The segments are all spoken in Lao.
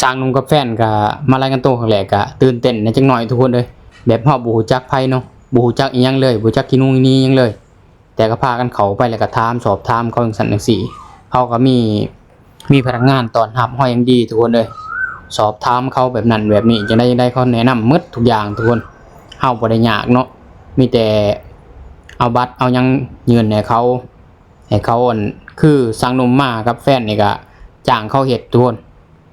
ຊ່າງໜຸ່ມກັບແຟນກໍມາລາຍງານໂຕຄັ້ງແລກ ກໍຕື່ນເຕັ້ນແດ່ຈັກໜ້ອຍທຸກຄົນເອີຍ, ແບບເຮົາບໍ່ຮູ້ຈັກໃຜເນາະ, ບໍ່ຮູ້ຈັກອີ່ຫຍັງເລີຍ, ບໍ່ຈັກຂີ້ໜູຂີ້ໜີຫຍັງເລີຍ. ແຕ່ກໍພາກັນເຂົ້າໄປ ແລ້ວກໍຖາມ ສອບຖາມເຂົາຈັ່ງຊັ້ນຈັ່ງຊີ້. ເຂົາກໍມີ ມີພະນັກງານຕ້ອນຮັບເຮົາຢ່າງດີທຸກຄົນເອີຍ, ສອບຖາມເຂົາແບບນັ້ນແບບນີ້ ຈັ່ງໃດຈັ່ງໃດ ເຂົາແນະນຳໝົດທຸກຢ່າງທຸກຄົນ. ເຮົາບໍ່ໄດ້ຍາກເນາະ, ມີແຕ່ເອົາບັດເອົາຫຍັງຍື່ນໃຫ້ເຂົາ ໃຫ້ເຂົາ ອັນ ຄືຊ່າງໜຸ່ມມາກັບແຟນນີ້ກໍຈ້າງເຂົາເຮັດທຸກຄົນ,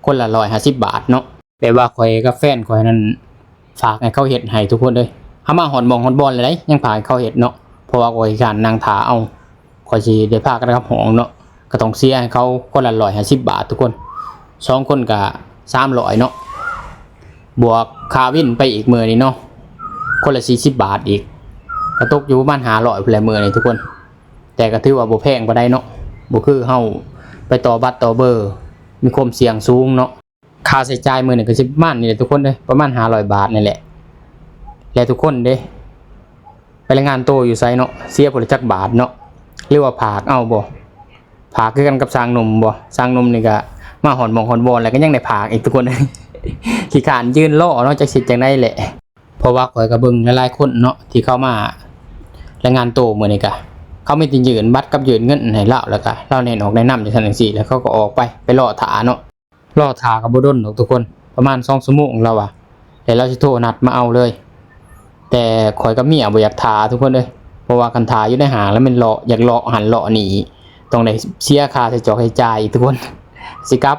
ຄົນລະຮ້ອຍຫ້າສິບບາດເນາະ. ແບບວ່າຂ້ອຍກັບແຟນຂ້ອຍນັ້ນ ຝາກໃຫ້ເຂົາເຮັດໃຫ້ທຸກຄົນເອີຍ. ເຮົາມາຮອດໝ່ອງຮອດບ່ອນແລ້ວໃດ ຍັງຝາກໃຫ້ເຂົາເຮັດເນາະ, ເພາະວ່າຂ້ອຍຂີ້ຄ້ານນັ່ງຖ້າເອົາ. ຂ້ອຍຊິໄດ້ພາກັນກັບຫ້ອງເນາະ, ກໍຕ້ອງເສຍໃຫ້ເຂົາຄົນລະຮ້ອຍຫ້າສິບບາດທຸກຄົນ, ສອງຄົນກໍສາມຮ້ອຍເນາະ, ບວກຄ່າວິນໄປອີກມື້ນີ້ເນາະ, ຄົນລະສີ່ສິບບາດອີກ, ກໍຕົກຢູ່ປະມານຫ້າຮ້ອຍພຸ້ນແຫຼະມື້ນີ້ທຸກຄົນ. ແຕ່ກໍຖືວ່າບໍ່ແພງປານໃດເນາະ, ບໍ່ຄືເຮົາໄປຕໍ່ບັດຕໍ່ເບີ ມີຄວາມສ່ຽງສູງເນາະ. ຄ່າໃຊ້ຈ່າຍມື້ໜຶ່ງກໍຊິປະມານນີ້ແຫຼະທຸກຄົນເອີຍ, ປະມານຫ້າຮ້ອຍບາດນີ້ແຫຼະ. ແລະທຸກຄົນເດ້ ໄປລາຍງານໂຕຢູ່ໃສເນາະ, ເສຍຜູ້ລະຈັກບາດເນາະ, ຫຼືວ່າຝາກເອົາບໍ່? ຝາກຄືກັນກັບຊ່າງໜຸ່ມບໍ່? ຊ່າງໜຸ່ມນີ້ກໍມາຮອດໝ່ອງຮອດບ່ອນແລ້ວ ກໍຍັງໄດ້ຝາກອີກທຸກຄົນ. ຂີ້ຄ້ານຢືນລໍເນາະ, ຈັກຊິເຮັດຈັ່ງໃດແຫຼະ. ເພາະວ່າຂ້ອຍກໍເບິ່ງຫຼາຍໆຄົນເນາະ ທີ່ເຂົາມາລາຍງານໂຕມື້ນີ້ກະ ເຂົາມີແຕ່ຍື່ນບັດກັບຍື່ນເງິນໃຫ້ລາວ ແລ້ວກະລາວແນະອອກແນະນຳຈັ່ງຊັ້ນຈັ່ງຊີ້ ແລ້ວເຂົາກໍອອກໄປ ໄປລໍຖ້າເນາະ. ລໍຖ້າກໍບໍ່ດົນດອກທຸກຄົນ ປະມານສອງຊົ່ວໂມງລາວວ່າ ແລ້ວລາວຊິໂທນັດມາເອົາເລີຍ. ແຕ່ຂ້ອຍກັບເມຍບໍ່ຢາກຖ້າທຸກຄົນເອີຍ ເພາະວ່າຄັນຖ້າຢູ່ໃນຫ້າງແລ້ວແມ່ນເລາະ ຢາກເລາະຫັ້ນເລາະນີ້ ຕ້ອງໄດ້ເສຍຄ່າໃຊ້ຈ່ອຍໃຊ້ຈ່າຍອີກທຸກຄົນ ຊິກັບ